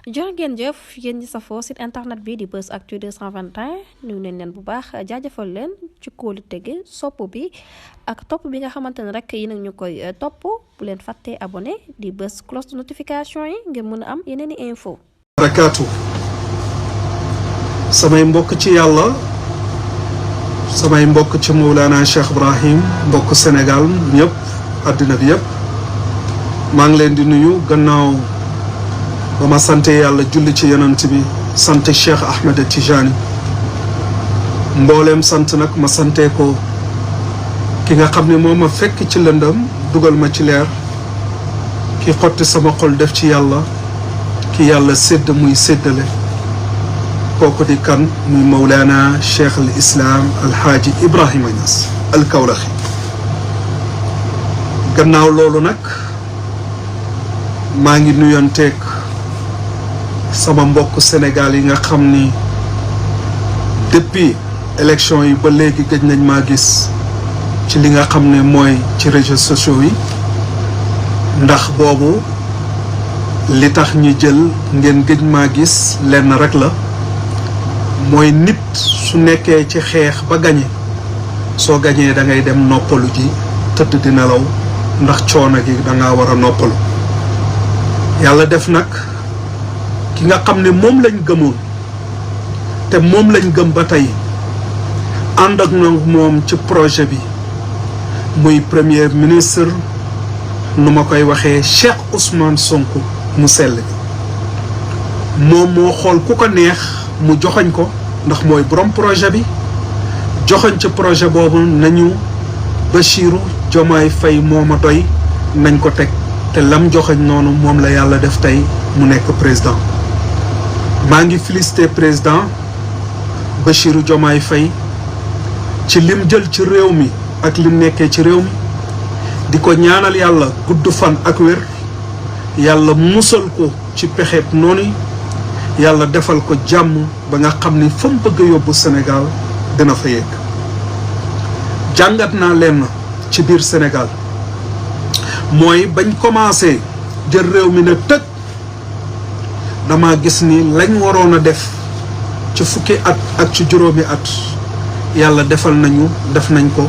jërë ngeen jëf yéen ñi safoo site internet bi di Buzz Actu 221 nuyu nañ leen bu baax jaajëfal leen ci kóolu tege sopp bi ak topp bi nga xamante ne rek yi nag ñu koy topp bu leen fàttee abonné di bës cloche de notification yi ngir mën a am yeneen i info barakaatu samay mbokk ci yàlla samay mbokk ci Mawlana Cheikh Ibrahim mbokk Sénégal ñëpp àddina bi yëpp maa ngi leen di nuyu gannaaw ba ma sante yàlla julli ci yonent bi sant Cheikh Ahmed Tijani mbooleem sant nag ma sante ko ki nga xam ne moo ma fekk ci lëndëm dugal ma ci leer ki xotti sama xol def ci yàlla ki yàlla sédd muy séddale kooku di kan muy Mawlana Cheikh al Islam Alhaaji Ibrahima Niass al Kawlaxi gannaaw loolu nag maa ngi nuyonteeg sama mbokk Sénégal yi nga xam ni depuis élection yi ba léegi gëj nañ maa gis ci li nga xam ne mooy ci réseaux sociaux yi ndax boobu li tax ñu jël ngeen gëj maa gis lenn rek la mooy nit su nekkee ci xeex ba gañe soo gañee da ngay dem noppalu ji tëdd di nelaw ndax coono gi da ngaa war a noppalu yàlla def nag ki nga xam ne moom lañ gëmoon te moom lañ gëm ba tey ànd ak moom ci projet bi muy premier ministre nu ma koy waxee Cheikh Ousmane Sonko mu sell bi moom moo xool ku ko neex mu joxoñ ko ndax mooy borom projet bi joxoñ ci projet boobu nañu Bassirou Diomaye Faye moo ma doy nañ ko teg te lam joxoñ noonu moom la yàlla def tey mu nekk président maa ngi félicité président Bassirou Diomaye Faye ci lim jël ci réew mi ak lim nekkee ci réew mi di ko ñaanal yàlla gudd fan ak wér yàlla musal ko ci pexeeb noonu yàlla defal ko jàmm ba nga xam ni fa mu bëgg a yóbbu Sénégal dina fa yegg jàngat naa leen ci biir Sénégal mooy bañ commencé jël réew mi ne tëj dama gis ni lañ waroon a def ci fukki at ak ci juróomi at yàlla def nañ ko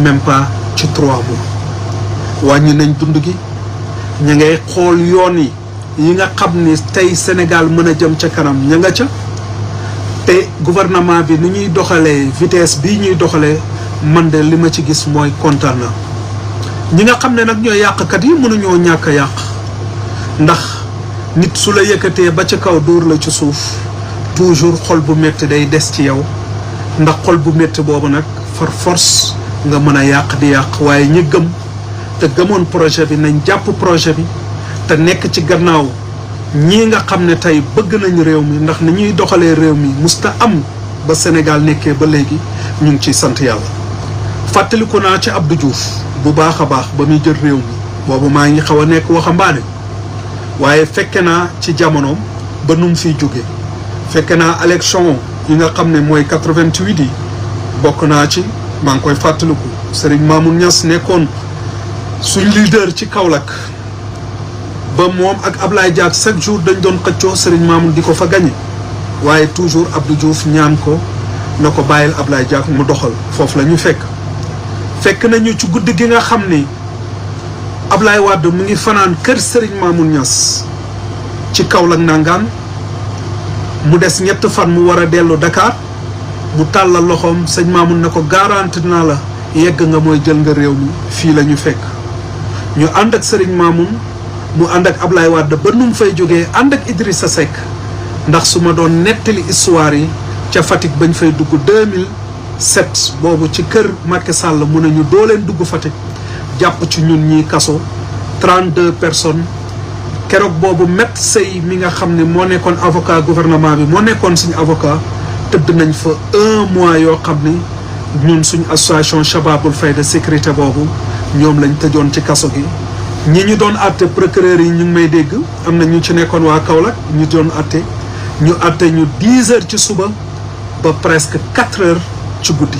même pas ci 3 mois wàññi nañ dund gi ña ngay xool yoon yi nga xam ni tey Sénégal mën a jëm ca kanam ña nga ca te gouvernement bi ni ñuy doxalee vitesse bii ñuy doxalee man de li ma ci gis mooy kontaan na ñi nga xam ne nag ñooy yàqkat yi mënuñoo ñàkk a yàq ndax nit su la yëkkatee ba ci kaw dóor la ci suuf toujours xol bu métti day des ci yow ndax xol bu métti boobu nag far force nga mën a yàq di yàq waaye ñi gëm te gëmoon projet bi nañ jàpp projet bi te nekk ci gannaaw ñii nga xam ne tey bëgg nañ réew mi ndax ni ñuy doxalee réew mi musta am ba Sénégal nekkee ba léegi ñu ngi ciy sant yàlla fàttaliku naa ci Abdou Diouf bu baax a baax ba muy jël réew mi boobu maa ngi xaw a nekk waxambaane waaye fekke naa ci jamonoom ba nu mu fiy jóge fekke naa élection yi nga xam ne mooy 88 yi bokk naa ci maa ngi koy fàttaliku Serigne Mamoun Niass nekkoon suñ leader ci Kaolack ba moom ak Ablaye Diack chaque jour dañ doon xëccoo Serigne Mamoun di ko fa gañe waaye toujours Abdou Diouf ñaan ko na ko bàyyil Ablaye Diack mu doxal foofu la ñu fekk nañu ci guddi gi nga xam ni Ablaye Wade mu ngi fanaan kër Serigne Mamoun Niass ci Kaolack nangaan mu des 3 fan mu war a dellu Dakar mu tàllal loxoom sëñ Mamoun na ko garanti naa la yegg nga mooy jël nga réew mi fii la ñu fekk ñu ànd ak Serigne Mamoun mu ànd ak Ablaye Wade ba nu mu fay jógee ànd ak Idrissa Seck ndax su ma doon nettali histoire yi ca Fatick bañ fay dugg 2007 boobu ci kër Macky Sall mu ne ñu doo leen dugg Fatick jàpp ci ñun ñii kaso 32 personnes keroog boobu Maître Sey mi nga xam ne moo nekkoon avocat gouvernement bi moo nekkoon suñu avocat tëdd nañ fa 1 mois yoo xam ni ñun suñu association Shababul Fayda sécurité boobu ñoom lañ tëjoon ci kaso gi ñi ñu doon àtte procureur yi ñu ngi may dégg am na ñu ci nekkoon waa Kaolack ñu doon àtte ñu 10 heures ci suba ba presque 4 heures ci guddi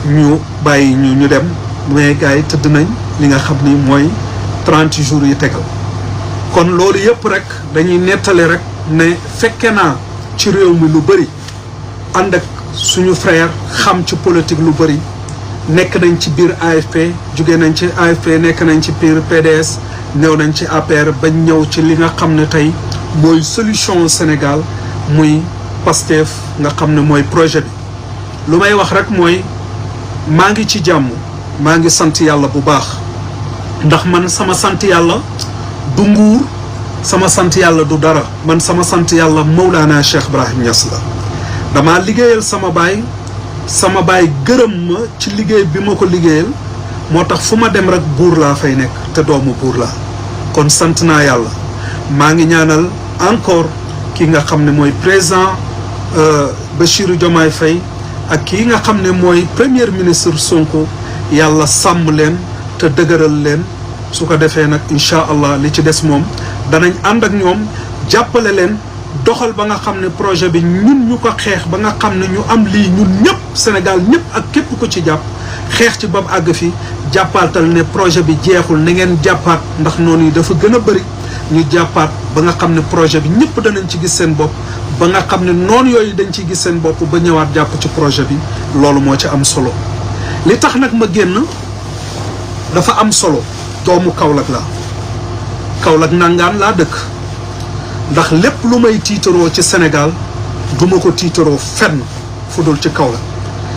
ñu bàyyi ñu dem mais gars yi tëdd nañ li nga xam ni mooy 30 jours yi tegal kon loolu yëpp rek dañuy nettali rek ne fekke naa ci réew mi lu bëri ànd ak suñu frère xam ci politique lu bëri nekk nañ ci biir AFP jóge nañ ci AFP nekk nañ ci biir PDS ñëw nañ ci APR bañ ñëw ci li nga xam ne tey mooy solution Sénégal muy Pastef nga xam ne mooy projet bi lu may wax rek mooy maa ngi ci jàmm maa ngi sant yàlla bu baax ndax man sama sant yàlla du nguur sama sant yàlla du dara man sama sant yàlla Mawlana Cheikh Ibrahim Niass la dama liggéeyal sama baay gërëm ma ci liggéey bi ma ko liggéeyal moo tax fu ma dem rek buur laa fay nekk te doomu buur laa kon sant naa yàlla maa ngi ñaanal encore ki nga xam ne mooy président Bassirou Diomaye Faye ak kii nga xam ne mooy premier ministre Sonko yàlla sàmm leen te dëgëral leen su ko defee nag incha allah li ci des moom danañ ànd ak ñoom jàppale leen doxal ba nga xam ne projet bi ñun ñu ko xeex ba nga xam ne ñu am lii ñun ñëpp Sénégal ñëpp ak képp ko ci jàpp xeex ci ba mu àgg fi jàppaatal ne projet bi jeexul na ngeen jàppaat ndax noonu yi dafa gën a bëri ñu jàppaat ba nga xam ne projet bi ñëpp danañ ci gis seen bopp ba nga xam ne noonu yooyu dañ ciy gis seen bopp ba ñëwaat jàpp ci projet bi loolu moo ci am solo li tax nag ma génn dafa am solo doomu Kaolack la Kaolack nangaan laa dëkk ndax lépp lu may tiitaroo ci Sénégal duma ko tiitaroo fenn fu dul ci Kaolack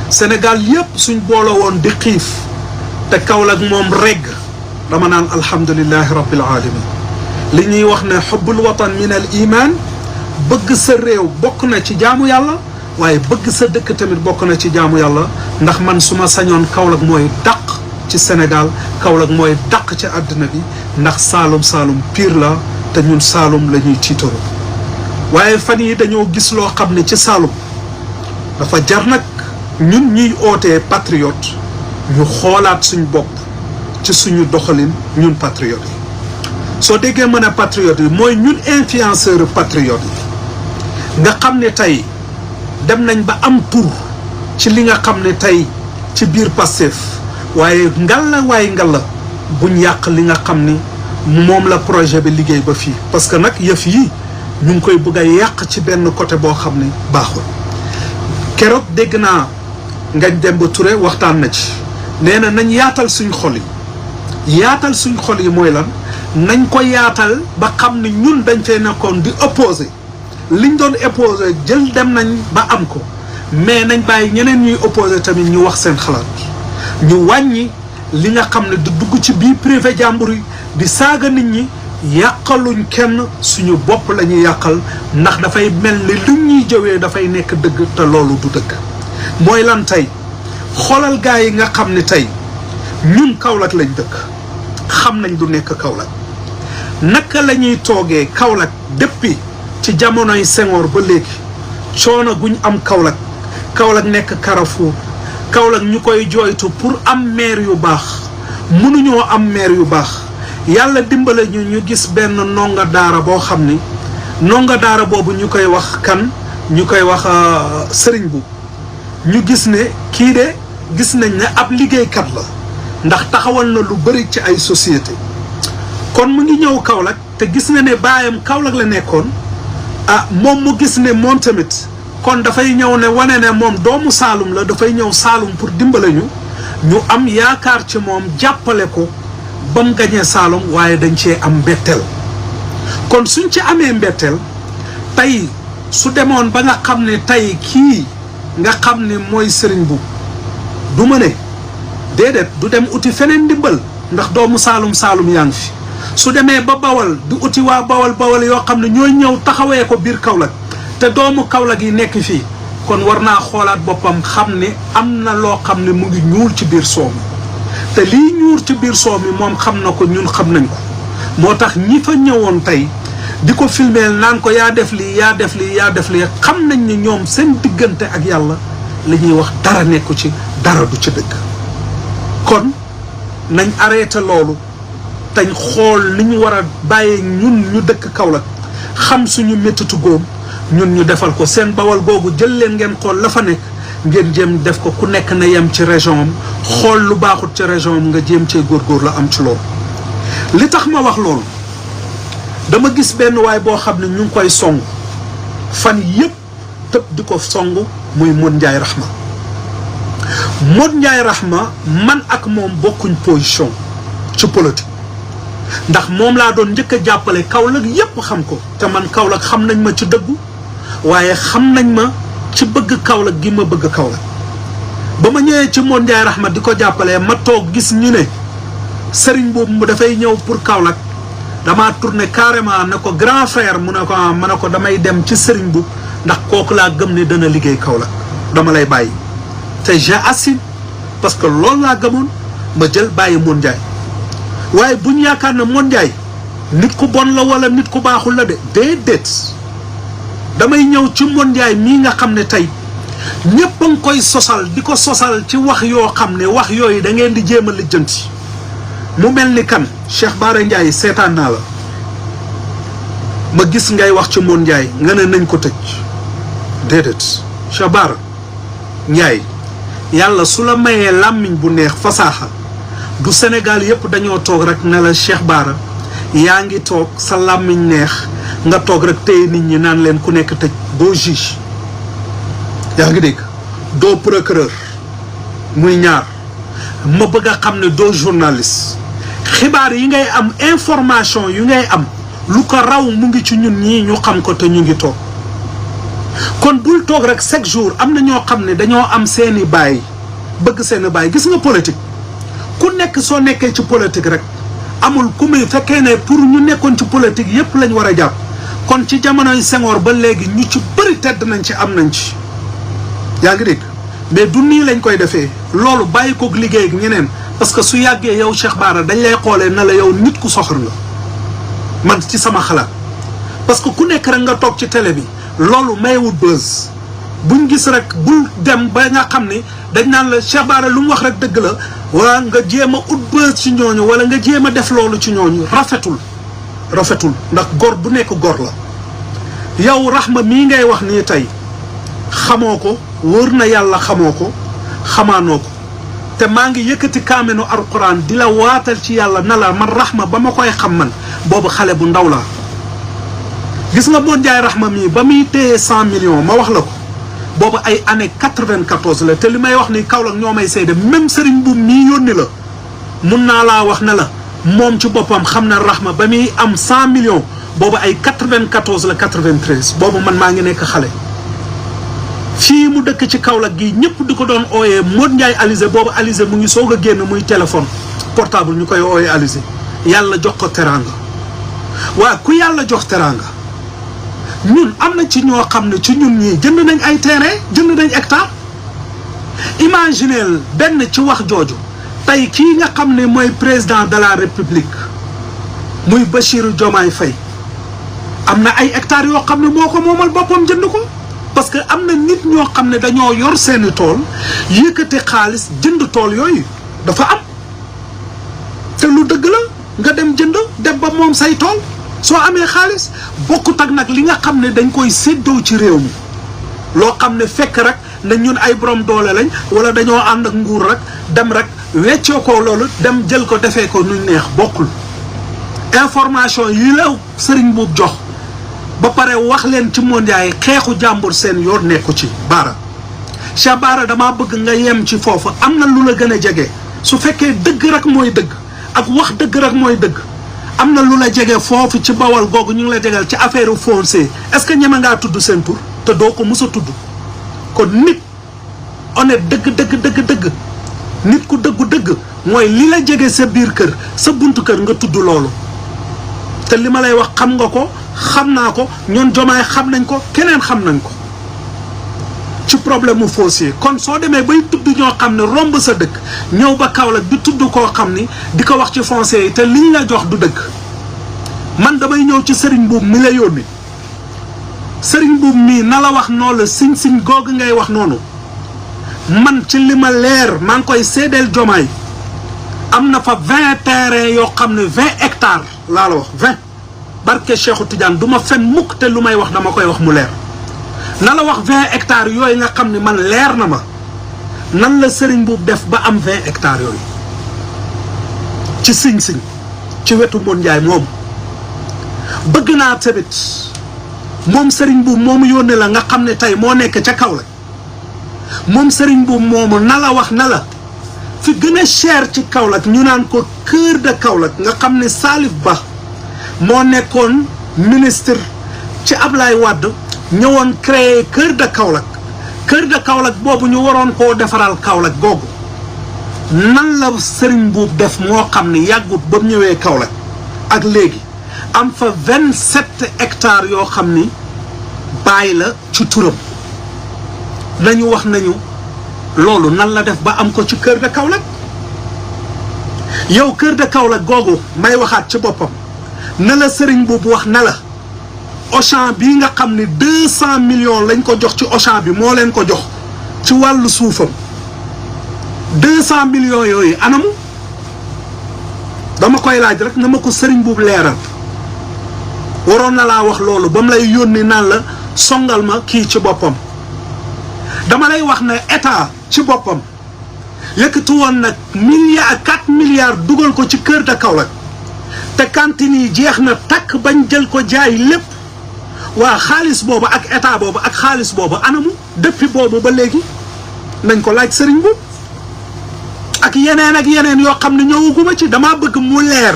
Sénégal yépp suñ boole woon di xiif te Kaolack moom regg dama naan alhamdulillahi rabbil alamin li ñuy wax ne xubbul watan min al iman bëgg sa réew bokk na ci jaamu yàlla waaye bëgg sa dëkk tamit bokk na ci jaamu yàlla ndax man su ma sañoon Kaolack mooy dàq ci Sénégal Kaolack mooy dàq ci àddina bi ndax saalum pire la te ñun saalum la ñuy tiitaru waaye fan yi dañoo gis loo xam ne ci saalum dafa jar nag ñun ñuy ootee patriote ñu xoolaat suñ bopp ci suñu doxalin ñun patriote yi soo déggee mën a patriote yi mooy ñun influenceur patriote yi nga xam ne tey dem nañ ba am tur ci li nga xam ne tey ci biir Pastef waaye ngalla buñ yàq li nga xam ni moom la projet bi liggéey ba fii parce que nag yëf yi ñu ngi koy bëgg a yàq ci benn côté boo xam ne baaxul keroog dégg naa Ngagne Demba Touré waxtaan na ci nee na nañ yaatal suñ xol yi mooy lan nañ ko yaatal ba xam ne ñun dañ fee nekkoon di opposé liñ doon opposé jël dem nañ ba am ko mais nañ bàyyi ñeneen ñuy opposé tamit ñu wax seen xalaat ñu wàññi li nga xam ne di dugg ci biir privé jàmbur yi di saaga nit ñi yàqaluñ kenn suñu bopp la ñuy yàqal ndax dafay mel ni luñ ñuy jëwee dafay nekk dëgg te loolu du dëgg mooy lan tey xoolal gaa yi nga xam ne tey ñun Kaolack lañ dëkk xam nañ du nekk Kaolack naka la ñuy toogee Kaolack depuis ci jamonoy Senghor ba léegi coono guñ am Kaolack nekk Carrefour Kaolack ñu koy jooytu pour am maire yu baax mënuñoo am maire yu baax yàlla dimbale ñu gis benn ndongo daara boo xam ni ndongo daara boobu ñu koy wax kan ñu koy wax sëriñ bu ñu gis ne kii de gis nañ ne ab liggéeykat la ndax taxawal na lu bëri ci ay société kon mu ngi ñëw Kaolack te gis na ne baayam Kaolack la nekkoon moom mu gis ne moom tamit kon dafay ñëw ne wane ne moom doomu Saalum la dafay ñëw Saalum pour dimbale ñu am yaakaar ci moom jàppale ko ba mu gañee Saalum waaye dañ cee am mbetteel kon suñ ci amee mbetteel tey su demoon ba nga xam ne tey kii nga xam ne mooy sëriñ bu du ma ne déedéet du dem uti feneen ndimbal ndax doomu Saalum yaa ngi fi su demee ba Bawal du uti waa Bawal yoo xam ne ñooy ñëw taxawee ko biir Kaolack te doomu Kaolack yi nekk fii kon war naa xoolaat boppam xam ne am na loo xam ne mu ngi ñuul ci biir soow mi te lii ñuul ci biir soow mi moom xam na ko ñun xam nañ ko moo tax ñi fa ñëwoon tey di ko filmeel naan ko yaa def lii xam nañ ne ñoom seen diggante ak yàlla li ñuy wax dara nekku ci dara du ci dëgg kon nañ arrêté loolu tañ xool ni ñu war a bàyyee ñun ñu dëkk Kaolack xam suñu méttitu góom ñun ñu defal ko seen Bawal googu jël leen ngeen xool la fa nekk ngeen jéem def ko ku nekk na yem ci région am xool lu baaxut ci région am nga jéem cee góorgóor la am ci loolu li tax ma wax loolu dama gis benn waay boo xam ne ñu ngi koy song fan yëpp tëb di ko song muy Modou Ndiaye Rahma. Modou Ndiaye Rahma man ak moom bokkuñ position ci politique ndax moom laa doon njëkk a jàppale Kaolack yëpp xam ko te man Kaolack xam nañ ma ci dëggu waaye xam nañ ma ci bëgg Kaolack gi ma bëgg Kaolack. ba ma ñëwee ci Modou Ndiaye Rahma di ko jàppalee ma toog gis ñu ne sëriñ boobu mu dafay ñëw pour Kaolack damaa tourné carrément ne ko grand frère mu ne ko ma ne ko damay dem ci sëriñ bu ndax kooku laa gëm ne dana liggéey Kaolack dama lay bàyyi te j'ai assis parce que loolu laa gëmoon ma jël bàyyi Modou Ndiaye waaye bu ñu yaakaar ne Modou Ndiaye nit ku bon la wala nit ku baaxul la de déedéet damay ñëw ci Modou Ndiaye mii nga xam ne tey ñëpp a ngi koy sosal di ko sosal ci wax yoo xam ne wax yooyu da ngeen di jéem a lijjanti mu mel ni kan Cheikh Bara Ndiaye seetaan naa la ma gis ngay wax ci Modou Ndiaye nga ne nañ ko tëj déedéet Cheikh Bara Ndiaye yàlla su la mayee làmmiñ bu neex fasaaxa du Sénégal yëpp dañoo toog rek ne la Cheikh Bara yaa ngi toog sa làmmiñ neex nga toog rek téye nit ñi naan leen ku nekk tëj doo juge yaa ngi dégg doo procureur muy ñaar ma bëgg a xam ne doo journaliste xibaar yi ngay am information yu ngay am lu ko raw mu ngi ci ñun ñii ñu xam ko te ñu ngi toog kon bul toog rek chaque jour am na ñoo xam ne dañoo am seeni baay bëgg seeni baay gis nga politique ku nekk soo nekkee ci politique rek amul ku muy fekkee ne pour ñu nekkoon ci politique yépp lañ war a jàpp kon ci jamonoy Senghor ba léegi ñu ci bëri tedd nañ ci am nañ ci yaa ngi dégg mais du nii lañ koy defee loolu bàyyi koog liggéey ak ñeneen parce que su yàggee yow Cheikh Bara dañ lay xoolee na la yow nit ku soxor nga man ci sama xalaat parce que ku nekk rek nga toog ci télé bi loolu mayewul buzz buñ gis rek bul dem ba nga xam ne dañ naan la Cheikh Bara lu mu wax rek dëgg la wala nga jéem a ut buzz ci ñooñu wala nga jéem a def loolu ci ñooñu rafetul ndax gor bu nekk gor la yow Rahma mii ngay wax nii tey xamoo ko wóor na yàlla xamoo ko xamaanoo ko te maa ngi yëkkati kaamenu alquran di la waatal ci yàlla na la man Rahma ba ma koy xam man boobu xale bu ndaw laa gis nga Modou Ndiaye Rahma mii ba muy téye 100 millions ma wax la ko boobu ay année 94 la te li may wax ni Kaolack ñoo may seede même Serigne bu mii yónni la mun naa laa wax ne la moom ci boppam xam na Rahma ba muy am 100 millions boobu ay 94 la 93 boobu man maa ngi nekk xale fii mu dëkk ci Kaolack gi ñëpp di ko doon ooyee Modou Ndiaye Alizé boobu Alizé mu ngi soog a génn muy téléphone portable ñu koy ooyee Alizé yàlla jox ko teraanga waa ku yàlla jox teraanga ñun am na ci ñoo xam ne ci ñun ñii jënd nañ ay terrain jënd nañ hectare imagineel benn ci wax jooju tey kii nga xam ne mooy président de la république muy Bassirou Diomaye Faye am na ay hectares yoo xam ne moo ko moomal boppam jënd ko parce que am na nit ñoo xam ne dañoo yor seeni tool yëkkate xaalis jënd tool yooyu dafa am te lu dëgg la nga dem jënd dem ba moom say tool soo amee xaalis bokkut ak nag li nga xam ne dañ koy séddoo ci réew mi loo xam ne fekk rek na ñun ay borom doole lañ wala dañoo ànd ak nguur rek dem rek weccoo ko loolu dem jël ko defee ko nuñ neex bokkul information yi la sëriñ boobu jox ba pare wax leen ci Modou Ndiaye xeexu jàmbur seen yoon nekku ci Bara Cheikh Bara damaa bëgg nga yem ci foofu am na lu la gën a jege su fekkee dëgg rek mooy dëgg ak wax dëgg rek mooy dëgg am na lu la jege foofu ci bawal googu ñu ngi la jegal ci affaire foncier est-ce que ñeme ngaa tudd seen tur te doo ko mës a tudd kon nit honnête dëgg nit ku dëgg mooy li la jege sa biir kër sa buntu kër nga tudd loolu te li ma lay wax xam nga ko xam naa ko ñoon Jomaay xam nañ ko keneen xam nañ ko ci problème mu foncier kon soo demee bay tudd ñoo xam ne romb sa dëkk ñëw ba Kaolack di tudd koo xam ni di ko wax ci foncier yi te liñ la jox du dëgg man damay ñëw ci sëriñ buub mi la yónni sëriñ buub mii na la wax noonu la siñ googu ngay wax noonu man ci li ma leer maa ngi koy seedeel Jomaay am na fa 20 terrains yoo xam ne 20 hectares laa la wax 20 barke Cheikhou Tidiane du ma fen mukk te lu may wax dama koy wax mu leer na la wax 20 hectares yooyu nga xam ne man leer na ma nan la sëriñ buub def ba am 20 hectares yooyu ci siñ ci wetu Modou Ndiaye moom bëgg naa tamit moom Serigne Boub moomu yónnee la nga xam ne tey moo nekk ca Kaolack moom Serigne Boub moomu na la wax na la fi gën a cher ci Kaolack ñu naan ko cœur de Kaolack nga xam ne Salif Ba moo nekkoon ministre ci Ablaye Wade ñëwoon créer cœur de Kaolack boobu ñu waroon koo defaral Kaolack googu nan la Serigne Boub def moo xam ne yàggut ba mu ñëwee Kaolack ak léegi am fa 27 hectares yoo xam ni bàyyi la ci turam nañu wax nañu loolu nan la def ba am ko ci cœur de Kaolack yow cœur de Kaolack googu may waxaat ci boppam na la Serigne Boub wax na la Auchan bii nga xam ne 200 millions lañ ko jox ci Auchan bi moo leen ko jox ci wàllu suufam 200 millions yooyu anamu dama koy laaj rek na ma ko Serigne Boub leeral waroon na laa wax loolu ba mu lay yónni naan la songal ma kii ci boppam dama lay wax ne état ci boppam yëkkati woon nag 4 milliards dugal ko ci cœur de Kaolack te cantine yi jeex na takk bañ jël ko jaay lépp waa xaalis boobu ak état boobu ak xaalis boobu anamu depuis boobu ba léegi nañ ko laaj Serigne Boub ak yeneen yoo xam ne ñëwuguma ci damaa bëgg mu leer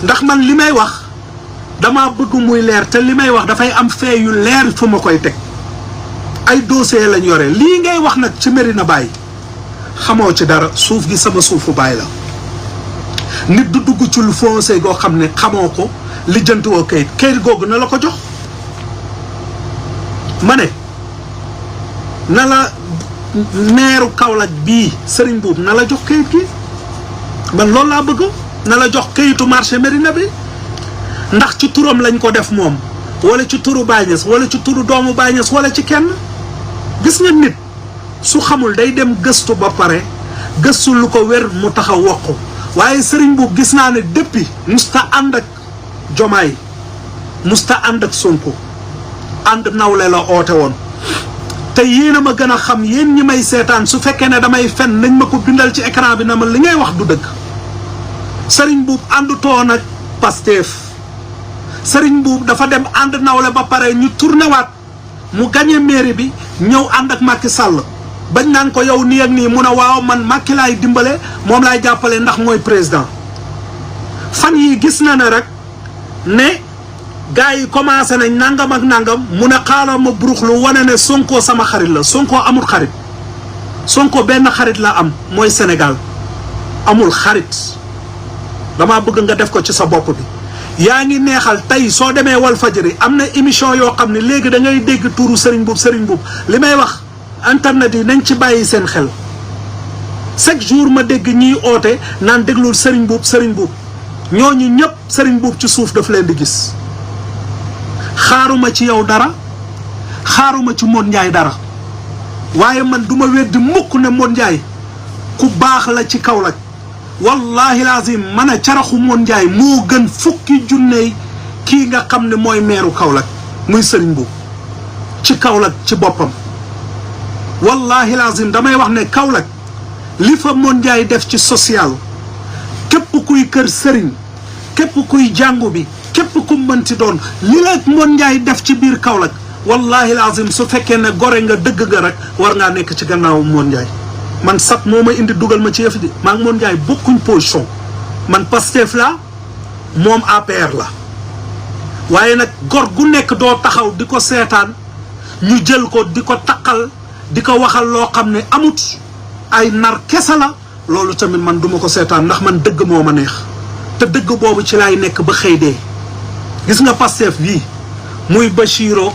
ndax man li may wax damaa bëgg muy leer te li may wax dafay am fee yu leer fu ma koy teg ay dossier lañ yore lii ngay wax nag ci Médina Baye xamoo ci dara suuf gi sama suufu baay la nit du dugg ci lu foncé goo xam ne xamoo ko lijjantiwoo kayit googu na la ko jox ma ne na la meeru Kaolack bii Serigne Boub na la jox kayit gi man loolu laa bëgg na la jox kayitu marché Médina bi ndax ci turam lañ ko def moom wala ci turu Baye Niass wala ci turu doomu Baye Niass wala ci kenn gis nga nit su xamul day dem gëstu ba pare gëstu lu ko wér mu taxaw wax ko waaye Serigne Boub gis naa ne depuis musta ànd ak Jomaay musta ànd ak Sonko ànd nawle la oote woon te yéen a ma gën a xam yéen ñi may seetaan su fekkee ne damay fen nañ ma ko bindal ci écran bi na ma li ngay wax du dëgg Serigne Boub àndutoon ak Pastef Serigne Boub dafa dem ànd nawle ba pare ñu tourné waat mu gagné mairie bi ñëw ànd ak Macky Sall bañ naan ko yow nii ak nii mu ne waaw man Macky laay dimbale moom laay jàppale ndax mooy président fan yi gis na ne rek ne gars yi commencé nañ nangam ak nangam mu ne xaaral ma buruxlu wane ne Sonko sama xarit la Sonko amul xarit Sonko benn xarit la am mooy Sénégal amul xarit dama bëgg nga def ko ci sa bopp bi yaa ngi neexal tey soo demee Walfadjri am na émission yoo xam ne léegi da ngay dégg tuuru Serigne Boub li may wax internet yi nañ ci bàyyi seen xel chaque jour ma dégg ñiy oote naan déglul Serigne Boub ñooñu ñëpp Serigne Boub ci suuf daf leen di gis xaaruma ci yow dara xaaruma ci Modou Ndiaye dara waaye man duma weddi mukk ne Modou Ndiaye ku baax la ci Kaolack wallahi lazim man a caraxu Modou Ndiaye moo gën fukki junne kii nga xam ne mooy meeru Kaolack muy Serigne Boub ci Kaolack ci boppam wallahi lazim damay wax ne Kaolack li fa Modou Ndiaye def ci social képp kuy kër Serigne képp kuy jàngu bi képp ku mënti doon li la Modou Ndiaye def ci biir Kaolack wallahi lazim su fekkee ne gore nga dëgg nga rek war ngaa nekk ci gannaaw Modou Ndiaye man sat moo ma indi dugal ma ci yëf di maa ngi Modou Ndiaye bokkuñ position man Pastef la moom APR la waaye nag gor gu nekk doo taxaw di ko seetaan ñu jël ko di ko taqal di ko waxal loo xam ne amut ay nar kese la loolu tamit man duma ko seetaan ndax man dëgg moo ma neex te dëgg boobu ci laay nekk ba xëy dee gis nga Pastef bii muy Bachiro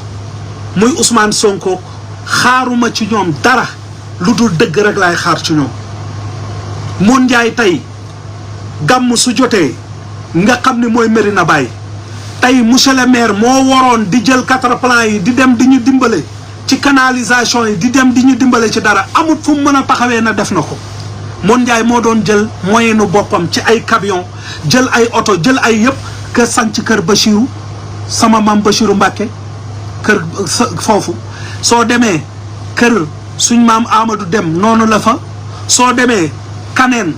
muy Ousmane Sonko xaaruma ci ñoom dara lu dul dëgg rek laay xaar ci ñoom Modou Ndiaye tey gàmm su jotee nga xam ne mooy Médina Baye tey monsieur le maire moo waroon di jël 4 plans yi di dem di ñu dimbale ci canalisation yi di dem di ñu dimbale ci dara amut fu mu mën a taxawee na def na ko Modou Ndiaye moo doon jël moyenu boppam ci ay camion jël ay oto jël ay yëpp kër sanc kër Bachirou sama maam Bachirou Mbacke kër foofu soo demee kër suñ maam Amadou Dem noonu la fa soo demee Kaneen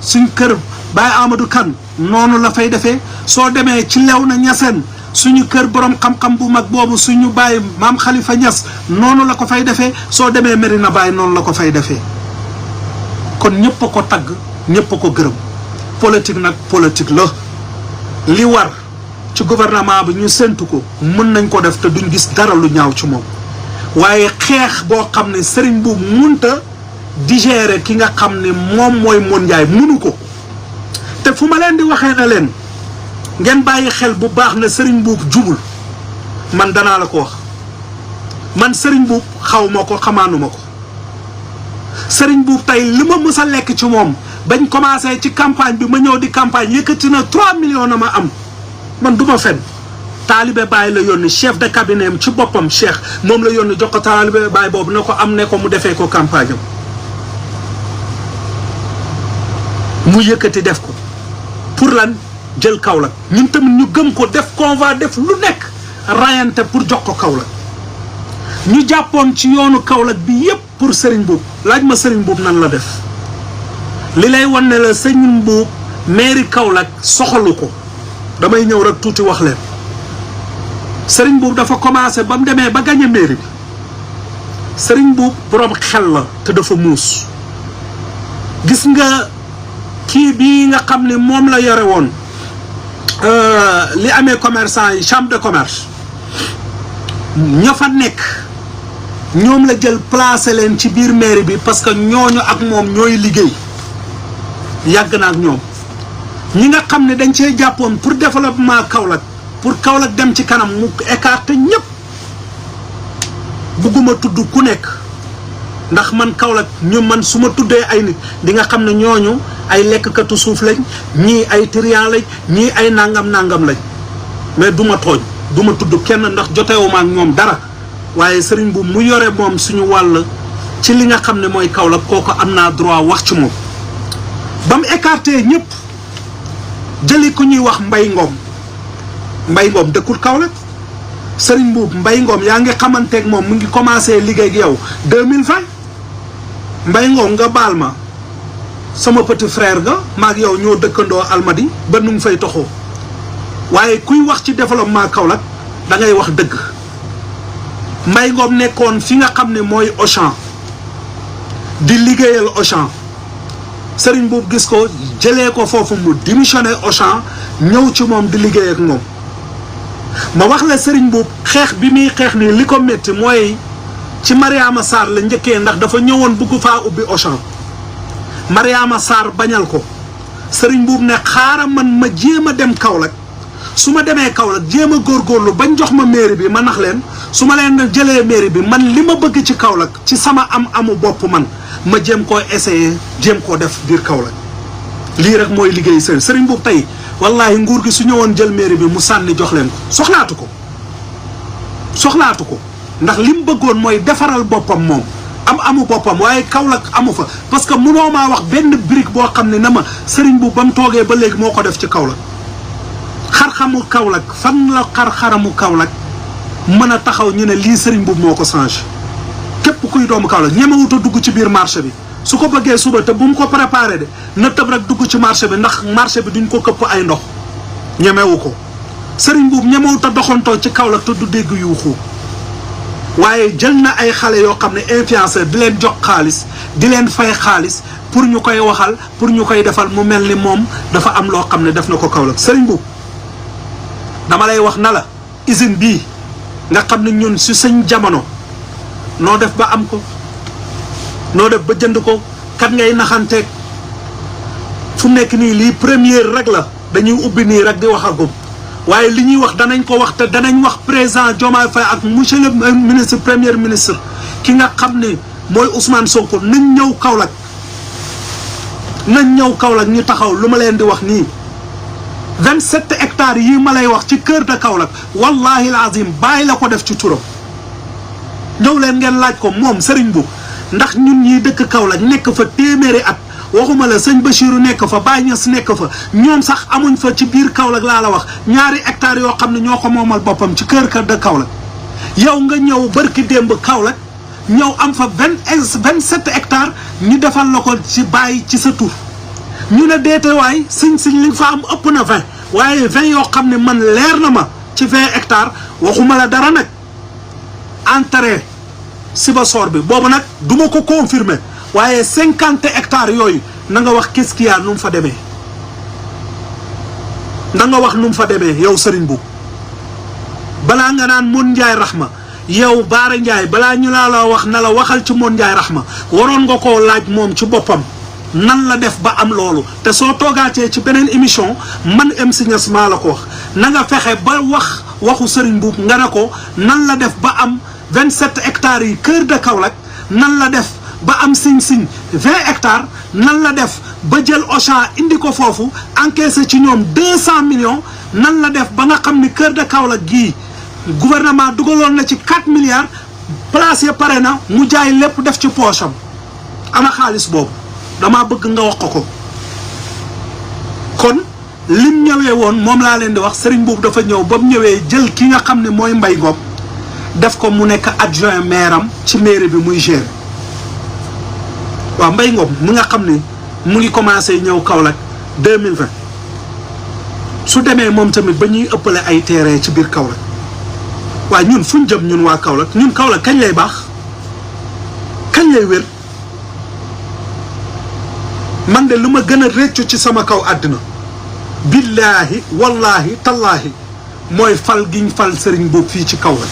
suñ kër Baye Amadou Kan noonu la fay defee soo demee ci Léona Niassène suñu kër borom xam-xam bu mag boobu suñu bàyyi maam Khalifa Niass noonu la ko fay defee soo demee Medina Baye noonu la ko fay defee kon ñëpp a ko tagg ñëpp a ko gërëm politique nag politique la li war ci gouvernement bi ñu séntu ko mën nañ ko def te duñ gis dara lu ñaaw ci moom waaye xeex boo xam ne Serigne Mboup munta digérer ki nga xam ne moom mooy Mon Ndiaye munu ko te fu ma leen di waxee na leen ngeen bàyyi xel bu baax na Serigne Mboup jubul man danaa la ko wax man Serigne Mboup xaw ma ko xamaanuma ko Serigne Mboup tey li ma mës a lekk ci moom bañ commencé ci campagne bi ma ñëw di campagne yëkkati na 3 millions na ma am man du ma fen taalibe Baye la yónni chef de cabinet am ci boppam Cheikh moom la yónni jox ko taalibe Baye boobu na ko am ne ko mu defee ko campagne am mu yëkkati def ko pour lan jël Kaolack ñun tamit ñu gëm ko def convoi def lu nekk rayante pour jox ko Kaolack ñu jàppoon ci yoonu Kaolack bi yépp pour Serigne Mboup laaj ma Serigne Mboup nan la def li lay wan ne la Serigne Mboup mairie Kaolack soxalu ko damay ñëw rek tuuti wax leen Serigne Mboup dafa commencé ba mu demee ba gagné mairie bi Serigne Mboup borom xel la te dafa muus gis nga kii bii nga xam ne moom la yore woon li amee commerçant yi chambre de commerce ña fa nekk ñoom la jël placé leen ci biir mairie bi parce que ñooñu ak moom ñooy liggéey yàgg na ak ñoom ñi nga xam ne dañ cee jàppoon pour développement Kaolack pour Kaolack dem ci kanam mu écarté ñëpp bugguma tudd ku nekk ndax man Kaolack ñu man su ma tuddee ay nit di nga xam ne ñooñu ay lekkkatu suuf lañ ñii ay trian lañ ñii ay nangam lañ mais du ma tooñ du ma tudd kenn ndax jotewuma ak ñoom dara waaye Serigne Mboup mu yore moom suñu wàll ci li nga xam ne mooy Kaolack kooku am naa droit wax ci moom ba mu écarté ñëpp jëli ku ñuy wax Mbaye Ngom dëkkul Kaolack Serigne Mboup Mbaye Ngom yaa ngi xamanteeg moom mu ngi commencé liggéey ak yow 2020 Mbaye Ngom nga baal ma sama petit frère ga maag yow ñoo dëkkandoo Almadi ba nu mu fay toxoo waaye kuy wax ci développement Kaolack da ngay wax dëgg Mbaye Ngom nekkoon fi nga xam ne mooy Auchan di liggéeyal Auchan Serigne Mboup gis ko jëlee ko foofu mu démissionné Auchan ñëw ci moom di liggéey ak moom ma wax la Serigne Mboup xeex bi muy xeex nii li ko métti mooy ci Mariama Sarr la njëkkee ndax dafa ñëwoon bugg faa ubbi Auchan Mariama Sarr bañal ko Serigne Mboup ne xaaral man ma jéem a dem Kaolack su ma demee Kaolack jéem a góorgóorlu bañ jox ma mairie bi ma nax leen su ma leen jëlee mairie bi man li ma bëgg ci Kaolack ci sama amu bopp man ma jéem koo essayer jéem koo def biir Kaolack lii rek mooy liggéey Serigne Mboup tey wallahi nguur gi su ñëwoon jël mairie bi mu sànni jox leen ko soxlaatu ko ndax li mu bëggoon mooy defaral boppam moom amu boppam waaye Kaolack amu fa parce que mënoo maa wax benn brique boo xam ne na ma Serigne Mboup ba mu toogee ba léegi moo ko def ci Kaolack xar-xamu Kaolack fan la xar-xaramu Kaolack mën a taxaw ñu ne lii Serigne Mboup moo ko changé képp kuy doomu Kaolack ñemewut a dugg ci biir marché bi su ko bëggee suba te bu mu ko préparé de na tëb rek dugg ci marché bi ndax marché bi duñ ko këpp ay ndox ñemewu ko Serigne Mboup ñemewut a doxantoo ci Kaolack te du dégg yuuxu waaye jël na ay xale yoo xam ne influenceur di leen jox xaalis di leen fay xaalis pour ñu koy waxal pour ñu koy defal mu mel ni moom dafa am loo xam ne def na ko Kaolack Serigne Mboup dama lay wax na la usine bii nga xam ne ñun si suñ jamono noo def ba am ko noo def ba jënd ko kat ngay naxanteeg fu nekk nii lii première rek la dañuy ubbi nii rek di wax agum waaye li ñuy wax danañ ko wax te danañ wax président Diomaye Faye ak monsieur le ministre premier ministre ki nga xam ne mooy Ousmane Sonko nañ ñëw Kaolack ñu taxaw lu ma leen di wax nii 27 hectares yi ma lay wax ci cœur de Kaolack wallahi alazim bàyyi la ko def ci turam ñëw leen ngeen laaj ko moom Serigne Mboup ndax ñun ñiy dëkk Kaolack nekk fa téeméeri at waxuma la sëñ Bachirou nekk fa Baye Niass nekk fa ñoom sax amuñ fa ci biir Kaolack laa la wax ñaari hectares yoo xam ne ñoo ko moomal boppam ci kër de Kaolack yow nga ñëw barki démb Kaolack ñëw am fa 27 hectares ñu defal la ko ci bàyyi ci sa tur ñu ne deete waay siñ li fa am ëpp na 20 waaye 20 yoo xam ne man leer na ma ci 20 hectares waxuma la dara nag entrée Sibassor bi boobu nag du ma ko confirmer waaye 50 hectares yooyu na nga wax qu'est-ce qu'il y a nu mu fa demee na nga wax nu mu fa demee yow Serigne Mboup balaa nga naan Mon Ndiaye Rahma yow Baara Ndiaye balaa ñu la wax na la waxal ci Mon Ndiaye Rahma waroon nga koo laaj moom ci boppam nan la def ba am loolu te soo toogaatee ci beneen émission man MC Niass maa la ko wax na nga fexe ba waxu Serigne Mboup nga ne ko nan la def ba am 27 hectares yi cœur de Kaolack nan la def ba am Sing 20 hectares nan la def ba jël Auchan indi ko foofu encaissé ci ñoom 200 millions nan la def ba nga xam ni cœur de Kaolack gii gouvernement dugaloon na ci 4 milliards place ya pare na mu jaay lépp def ci poche am ana xaalis boobu damaa bëgg nga wax ko kon lim ñëwee woon moom laa leen di wax Serigne Mboup dafa ñëw ba mu ñëwee jël ki nga xam ne mooy Mbaye Ngom def ko mu nekk adjoint maire am ci mairie bi muy gérer waaw Mbaye Ngom mu nga xam ne mu ngi commencé ñëw Kaolack 2020 su demee moom tamit ba ñuy ëppale ay terrain ci biir Kaolack waaye ñun fu ñu jëm ñun waa Kaolack ñun Kaolack kañ lay baax kañ lay wér man de lu ma gën a réccu ci sama kaw àddina billaahi wallaahi tallaahi mooy fal giñ fal Serigne Mboup fii ci Kaolack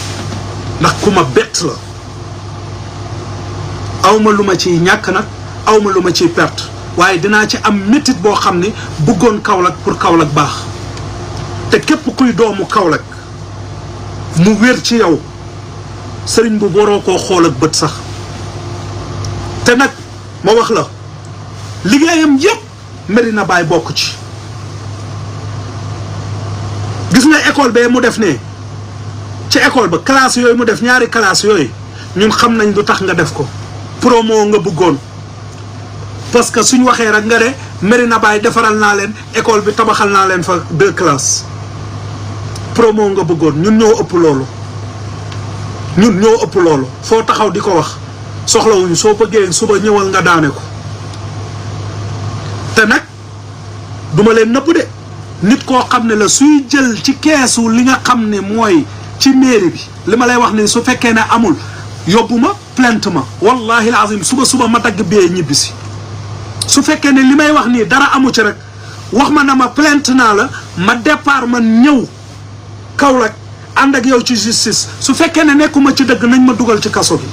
ndax ku ma bett la awma lu ma ciy ñàkk nag awma lu ma ciy perte waaye dinaa ci am métit boo xam ne bëggoon Kaolack pour Kaolack baax te képp kuy doomu Kaolack mu wér ci yow Serigne Mboup waroo koo xool ak bët sax te nag ma wax la liggéeyam yépp Medina Baye bokk ci gis nga école bee mu def ne ci école ba classe yooyu mu def ñaari classe yooyu ñun xam nañ lu tax nga def ko promo nga bëggoon parce que suñ waxee rek nga ne Medina Baye defaral naa leen école bi tabaxal naa leen fa 2 classes promo nga bëggoon ñun ñoo ëpp loolu foo taxaw di ko wax soxlawuñu soo bëggee suba ñëwal nga daane ko te nag duma leen nëpp de nit koo xam ne la suy jël ci keesu li nga xam ne mooy ci mairie bi li ma lay wax ni su fekkee ne amul yóbbu ma plainte ma wallahi alazim suba ma dagg bee ñibbisi su fekkee ne li may wax nii dara amu ci rek wax ma na ma plainte naa la ma départ man ñëw Kaolack ànd ak yow ci justice su fekkee ne nekkuma ci dëgg nañ ma dugal ci kaso bi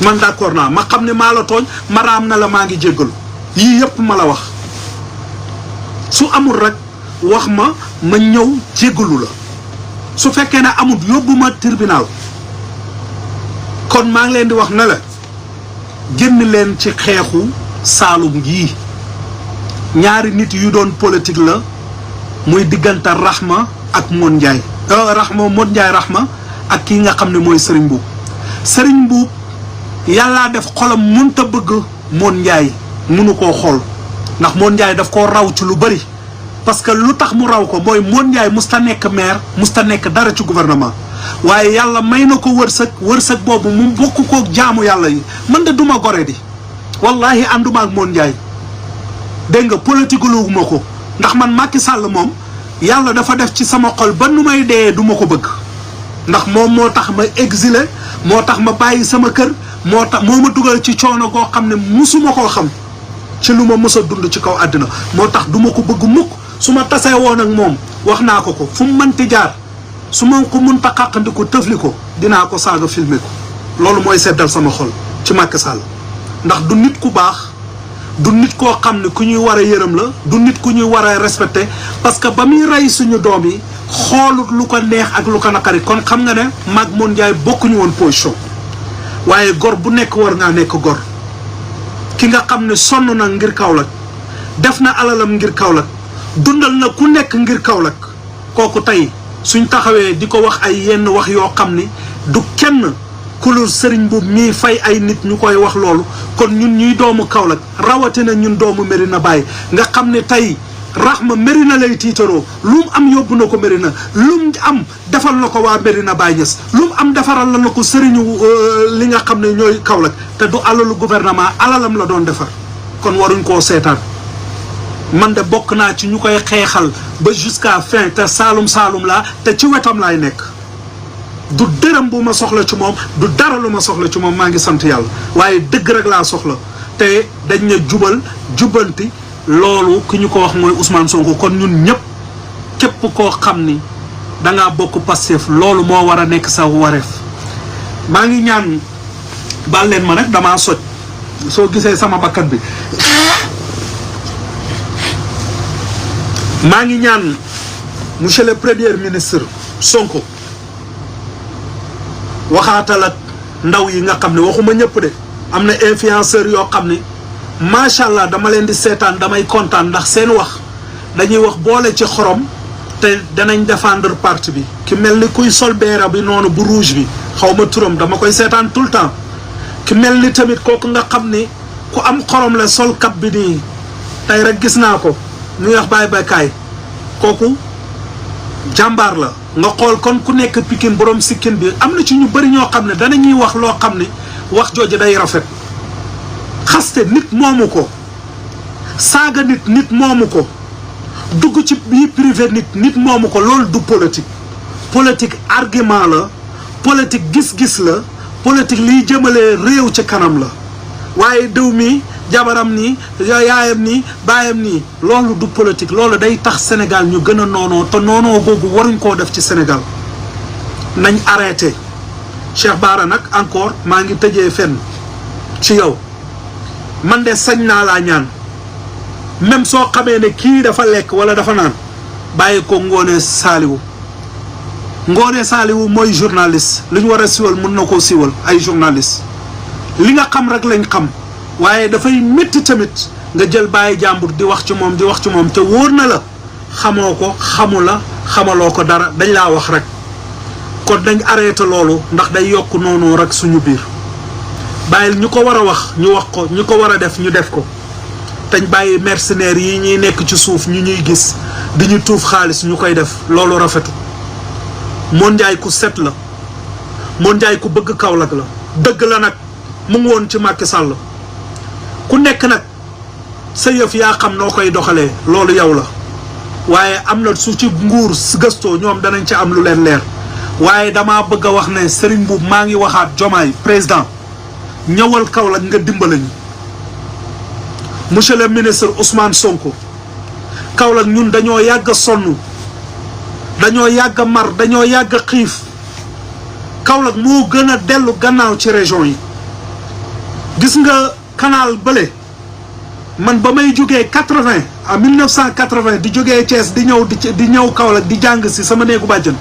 man d'accord naa ma xam ne maa la tooñ ma raam na la maa ngi jéggalu yii yëpp ma la wax su amul rek wax ma ñëw jéggalu la su fekkee ne amul yóbbu ma tribunal kon maa ngi leen di wax ne la génn leen ci xeexu Saalum gii ñaari nit yu doon politique la muy diggante Rahma ak Mon Ndiaye Mon Ndiaye Rahma ak kii nga xam ne mooy Serigne Mboup Serigne Mboup yàllaa def xolam mënta bëgg Mon Ndiaye mënu koo xool ndax Mon Ndiaye daf koo raw ci lu bëri parce que lu tax mu raw ko mooy Mon Ndiaye musta nekk maire musta nekk dara ci gouvernement waaye yàlla may na ko wërsëg boobu mu bokk ko jaamu yàlla yi man de duma gore di wallahi ànduma ak Mon Ndiaye dégg nga politique luwuma ko ndax man Macky Sall moom yàlla dafa def ci sama xol ba nu may dee duma ko bëgg ndax moom moo tax ma exilé moo tax ma bàyyi sama kër moo ma dugal ci coono goo xam ne musuma koo xam ci lu ma mës a dund ci kaw àddina moo tax duma ko bëgg mukk su ma tasee woon ak moom wax naa ko fu mu mënti jaar su ma ko mënta xàqandi ko tëfli ko dinaa ko saaga filmer ko loolu mooy seddal sama xol ci Macky Sall ndax du nit ku baax du nit koo xam ne ku ñuy war a yërëm la du nit ku ñuy war a respecté parce que ba muy rey suñu doom yi xoolut lu ko neex ak lu ko naqari kon xam nga ne mag Mon Ndiaye bokkuñu woon position waaye gor bu nekk war ngaa nekk gor ki nga xam ne sonn na ngir Kaolack def na alalam ngir Kaolack dundal na ku nekk ngir Kaolack kooku tey suñ taxawee di ko wax ay yenn wax yoo xam ni du kenn kulul Serigne Mboup mii fay ay nit ñu koy wax loolu kon ñun ñuy doomu Kaolack rawatina ñun doomu Medina Baye nga xam ne tey Rahma Medina lay tiitaroo lu mu am yóbbu na ko Medina lu mu am defal na ko waa Medina Baye Niass lu mu am defaral na ko Serigne li nga xam ne ñooy Kaolack te du alalu gouvernement alalam la doon defar kon waruñ koo seetaan man de bokk naa ci ñu koy xeexal ba jusqu'à fin te saalum laa te ci wetam laay nekk du dërëm bu ma soxla ci moom du dara lu ma soxla ci moom maa ngi sant yàlla waaye dëgg rek laa soxla te dañ ne jubbanti loolu ki ñu ko wax mooy Ousmane Sonko kon ñun ñëpp képp koo xam ni da ngaa bokk Pastef loolu moo war a nekk sa wareef maa ngi ñaan baal leen ma nag damaa soj soo gisee sama bakkat bi maa ngi ñaan monsieur le premier ministre Sonko waxaatal ak ndaw yi nga xam ne waxuma ñëpp de am na influenceurs yoo xam ne macha allah dama leen di seetaan damay kontaan ndax seen wax dañuy wax boole ci xorom te danañ défendre parti bi ki mel ni kuy sol beera bi noonu bu rouge bi xaw ma turam dama koy seetaan tout le temps ki mel ni tamit kooku nga xam ni ku am xorom la sol kap bi nii tey rek gis naa ko ñuy wax bàyyi baykaay kooku jàmbaar la nga xool kon ku nekk Pikine borom sikkin bi am na ci ñu bëri ñoo xam ne danañuy wax loo xam ne wax jooju day rafet xaste nit moomu ko saaga nit moomu ko dugg ci bii privé nit moomu ko loolu du politique argument la politique gis-gis la politique liy jëmale réew ci kanam la waaye dëw mi jabaram nii yaayam nii baayam nii loolu du politique loolu day tax Sénégal ñu gën a noonoo te noonoo googu waruñ koo def ci Sénégal nañ arrêté Cheikh Bara nag encore maa ngi tëjee fenn ci yow man de sañ naa laa ñaan même soo xamee ne kii dafa lekk wala dafa naan bàyyi ko Ngoné Saliou mooy journaliste li ñu war a siwal mun na koo siwal ay journaliste li nga xam rek lañ xam waaye dafay métti tamit nga jël bàyyi jàmbur di wax ci moom te wóor na la xamoo ko xamaloo ko dara dañ laa wax rek kon dañ arrêté loolu ndax day yokk noonu rek suñu biir bàyyil ñu ko war a wax ñu wax ko ñu ko war a def ñu def ko tañ bàyyi mercenaires yi ñuy nekk ci suuf ñu ñuy gis di ñu tuuf xaalis ñu koy def loolu rafetu Mon Ndiaye ku set la Mon Ndiaye ku bëgg Kaolack la dëgg la nag mu ngi woon ci Macky Sall ku nekk nag sa yëf yaa xam noo koy doxalee loolu yow la waaye am na su ci nguur gëstoo ñoom danañ ci am lu leen leer waaye damaa bëgg a wax ne Serigne Mboup maa ngi waxaat Diomaye président ñëwal Kaolack nga dimbale ñu monsieur le ministre Ousmane Sonko Kaolack ñun dañoo yàgg a sonn dañoo yàgg a mar dañoo yàgg a xiif Kaolack moo gën a dellu gannaaw ci région yi gis nga canal bële man ba may jógee 80 en 1980 di jógee Thiès di ñëw Kaolack di jàng si sama néegu bàjjan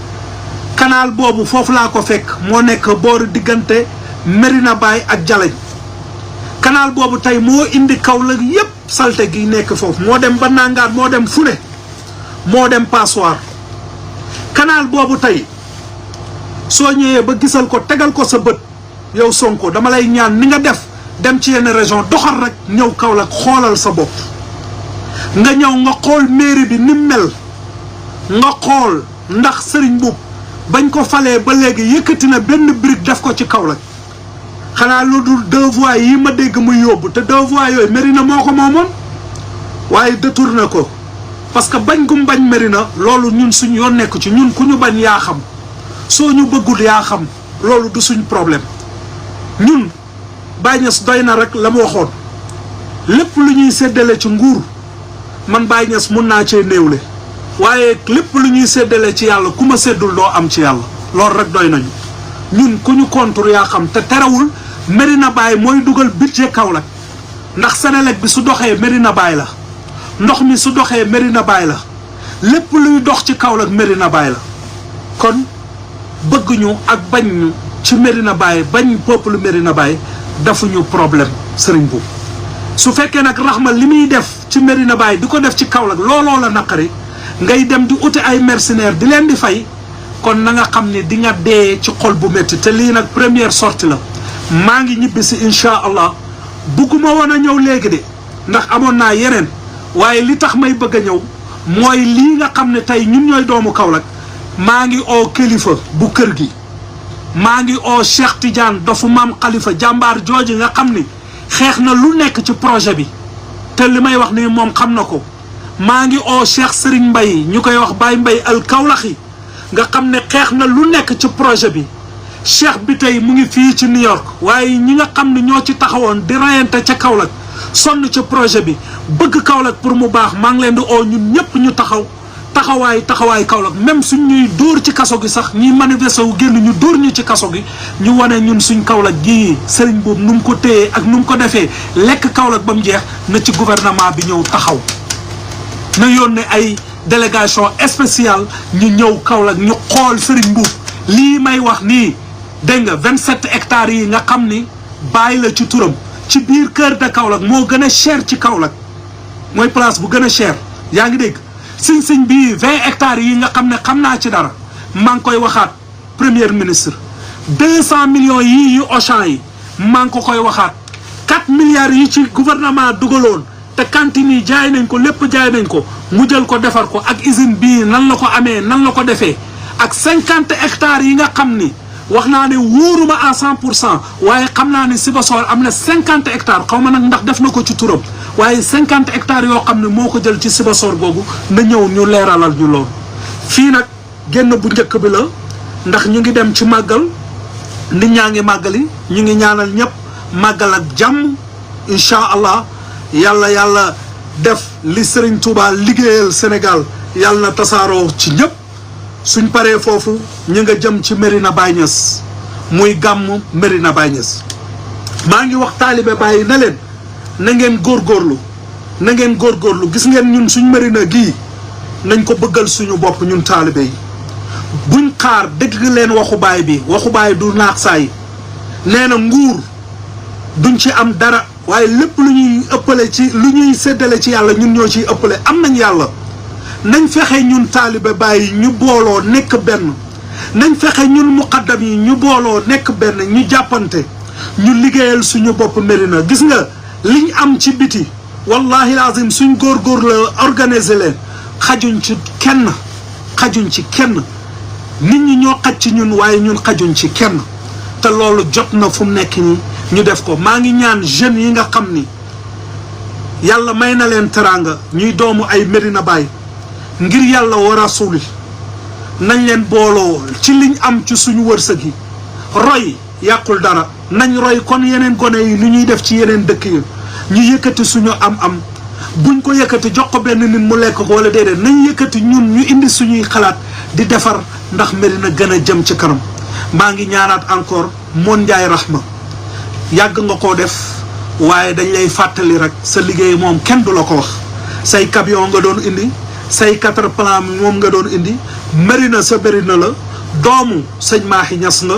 canal boobu foofu laa ko fekk moo nekk booru diggante Medina Baye ak Jalañ canal boobu tey moo indi Kaolack yépp salte gi nekk foofu moo dem ba nangaat moo dem Fune moo dem Passoir canal boobu tey soo ñëwee ba gisal ko tegal ko sa bët yow Sonko dama lay ñaan ni nga def dem ci yenn région doxal rek ñëw Kaolack xoolal sa bopp nga ñëw nga xool mairie bi ni mel nga xool ndax Serigne Mboup bañ ko falee ba léegi yëkkati na benn brique def ko ci Kaolack xanaa lu dul 2 voies yi ma dégg muy yóbbu te 2 voies yooyu Médina moo ko moomoon waaye détourné ko parce que bañ gum bañ Médina loolu ñun suñu yoon nekk ci ñun ku ñu bañ yaa xam soo ñu bëggul yaa xam loolu du suñ problème ñun Baye Niass doy na rek la mu waxoon lépp lu ñuy séddale ci nguur man Baye Niass mun naa cee néewle waaye lépp lu ñuy séddale ci yàlla ku ma séddul doo am ci yàlla loolu rek doy nañu ñun ku ñu contour yaa xam te terewul Medina Baye mooy dugal budget Kaolack ndax Senelec bi su doxee Medina Baye la ndox mi su doxee Medina Baye la lépp luy dox ci Kaolack Medina Baye la kon bëgg ñu ak bañ ñu ci Medina Baye bañ peuple Medina Baye dafuñu problème Serigne Mboup su fekkee nag Rahma li muy def ci Medina Baye di ko def ci Kaolack looloo la naqari ngay dem di uti ay mercenaires di leen di fay kon na nga xam ne di nga dee ci xol bu métti te lii nag première sortie la maa ngi ñibbi si incha allah bugguma woon a ñëw léegi de ndax amoon naa yeneen waaye li tax may bëgg a ñëw mooy lii nga xam ne tey ñun ñooy doomu Kaolack maa ngi oo kilifa bu kër gi maa ngi oo Cheikh Tidiane dofu maam Khalifa jàmbaar jooji nga xam ni xeex na lu nekk ci projet bi te li may wax ni moom xam na ko maa ngi oo Cheikh Serigne Mbaye ñu koy wax Baye Mbaye al Kaolaxi nga xam ne xeex na lu nekk ci projet bi Cheikh bi tey mu ngi fii ci New York waaye ñi nga xam ne ñoo ci taxawoon di rayante ca Kaolack sonn ci projet bi bëgg Kaolack pour mu baax maa ngi leen di oo ñun ñëpp ñu taxawaay Kaolack même suñ ñuy dóor ci kaso gi sax ñuy manifester wu génn ñu dóor ñu ci kaso gi ñu wane ñun suñ Kaolack gii sëriñ boobu nu mu ko téyee ak nu mu ko defee lekk Kaolack ba mu jeex na ci gouvernement bi ñëw taxaw na yónnee ay délégation spéciale ñu ñëw Kaolack ñu xool sëriñ Mbuub lii may wax nii dégg nga 27 hectares yi nga xam ni bàyyi la ci turam ci biir cœur de Kaolack moo gën a cher ci Kaolack mooy place bu gën a cher yaa ngi dégg siñ bii 20 hectares yi nga xam ne xam naa ci dara maa ngi koy waxaat premier ministre 200 millions yii yu Auchan yi maa ngi ko koy waxaat 4 milliards yi ci gouvernement dugaloon te cantine yi jaay nañ ko lépp jaay nañ ko mu jël ko defar ko ak usine bii nan la ko amee nan la ko defee ak 50 hectares yi nga xam ni wax naa ne wóoruma à 100% waaye xam naa ne Sibassor am na 50 hectares xaw ma nag ndax def na ko ci turam waaye 50 hectares yoo xam ne moo ko jël ci Sibassor googu na ñëw ñu leeralal ñu loolu. fii nag génn bu njëkk bi la ndax ñu ngi dem ci màggal nit ñaa ngi màggali ñu ngi ñaanal ñëpp màggal ak jàmm incha allah yàlla def li Serigne Touba liggéeyal Sénégal yàlla na tasaaroo ci ñëpp. suñ paree foofu ñu nga jëm ci Medina Baye Niass muy gàmm Medina Baye Niass maa ngi wax taalibe Baye na leen na ngeen góorgóorlu gis ngeen ñun suñ Medina gii nañ ko bëggal suñu bopp ñun taalibe yi buñ xaar dégg leen waxu Baye bi waxu Baye du naax saay nee na nguur duñ ci am dara waaye lépp lu ñuy ëppale ci lu ñuy séddale ci yàlla ñun ñoo ciy ëppale am nañ yàlla nañ fexe ñun taalibe Baye ñu booloo nekk benn nañ fexe ñun muqaddam yi ñu booloo nekk benn ñu jàppante ñu liggéeyal suñu bopp Medina gis nga liñ am ci biti wallahi lazim suñ góor la organiser leen xajuñ ci kenn nit ñi ñoo xaj ci ñun waaye ñun xajuñ ci kenn te loolu jot na fu mu nekk nii ñu def ko maa ngi ñaan jeunes yi nga xam ni yàlla may na leen teraanga ñuy doomu ay Medina Baye ngir yàlla wa rasuli nañ leen booloo ci liñ am ci suñu wërsëg yi roy yàqul dara nañ roy kon yeneen gone yi lu ñuy def ci yeneen dëkk yi ñu yëkkati suñu am buñ ko yëkkati jox ko benn nit mu lekk ko wala déedéet nañ yëkkati ñun ñu indi suñuy xalaat di defar ndax Medina gën a jëm ci kanam maa ngi ñaanaat encore Mon Ndiaye Rahma yàgg nga koo def waaye dañ lay fàttali rek sa liggéey moom kenn du la ko wax say camion nga doon indi say 4 plan moom nga doon indi Medina sa Medina la doomu sëñ Mahi Niass nga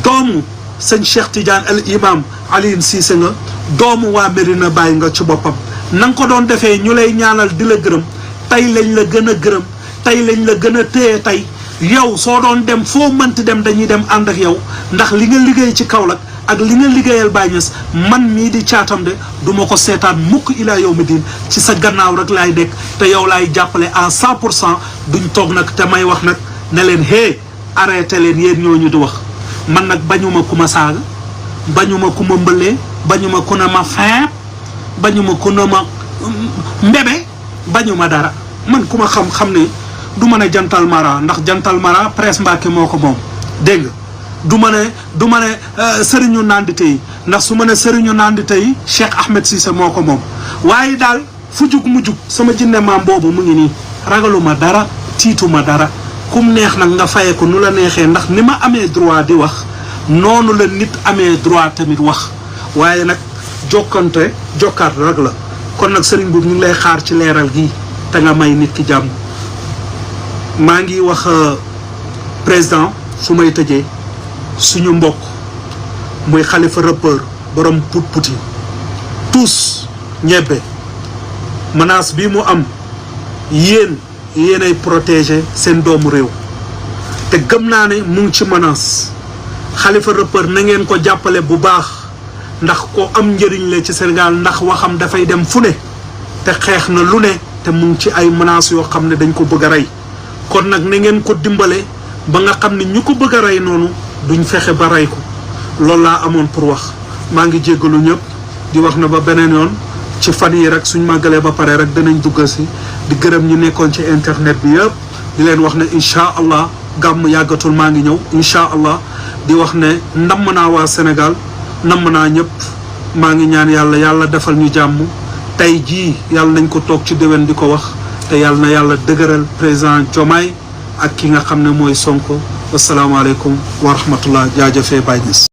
doomu sëñ Cheikh Tidiane al imam Alioune Cissé nga doomu waa Medina Baye nga ci boppam na nga ko doon defee ñu lay ñaanal di la gërëm tey lañ la gën a gërëm tey lañ la gën a téye tey yow soo doon dem foo mënti dem dañuy dem ànd ak yow ndax li nga liggéey ci Kaolack ak li nga liggéeyal Baye Niass man mii di caatam de du ma ko seetaan mukk ilaa yow mi diin ci sa gannaaw rek laay nekk te yow laay jàppale à 100% duñ toog nag te may wax nag ne leen hé arrêté leen yéen ñooñu di wax man nag bañuma ku ma saaga bañuma ku ma mbëlee bañuma ku ne ma feeb bañuma ku ne ma mbebe bañuma dara man ku ma xam ne du ma ne jantal mara ndax jantal mara presse Mbàkke moo ko moom dégg nga du ma ne sëriñu nandite yi ndax su ma ne sëriñu nandite yi Cheikh Ahmed Cissé moo ko moom waaye daal fu jug mu jug sama jinne maam boobu mu ngi nii ragaluma dara tiituma dara kum neex nag nga faye ko nu la neexee ndax ni ma amee droit di wax noonu la nit amee droit tamit wax waaye nag jokkaat rek la kon nag sëriñ boobu ñu ngi lay xaar ci leeral gi te nga may nit ki jàmm maa ngi wax président su may tëjee suñu mbokk muy Khalifa rappeur borom puti tous ñebbe menace bi mu am yéenay protéger seen doomu réew te gëm naa ne mu ngi ci menace Khalifa rappeur na ngeen ko jàppale bu baax ndax ko am njëriñ la ci Sénégal ndax waxam dafay dem fu ne te xeex na lu ne te mu ngi ci ay menaces yoo xam ne dañ ko bëgg a rey kon nag na ngeen ko dimbale ba nga xam ne ñu ko bëgg a rey noonu duñ fexe ba rey ko loolu laa amoon pour wax maa ngi jéggalu ñëpp di wax na ba beneen yoon ci fan yi rek suñ màggalee ba pare rek danañ duggal si di gërëm ñu nekkoon ci internet bi yëpp di leen wax ne incha allah gàmm yàggatul maa ngi ñëw incha allah di wax ne namm naa waa Sénégal namm naa ñëpp maa ngi ñaan yàlla defal ñu jàmm tey jii yàlla nañ ko toog ci déwén di ko wax te yàlla na yàlla dëgëral président Diomaye ak ki nga xam ne mooy Sonko asalaamaaleykum wa rahmatullah jaajëfee Baye Niass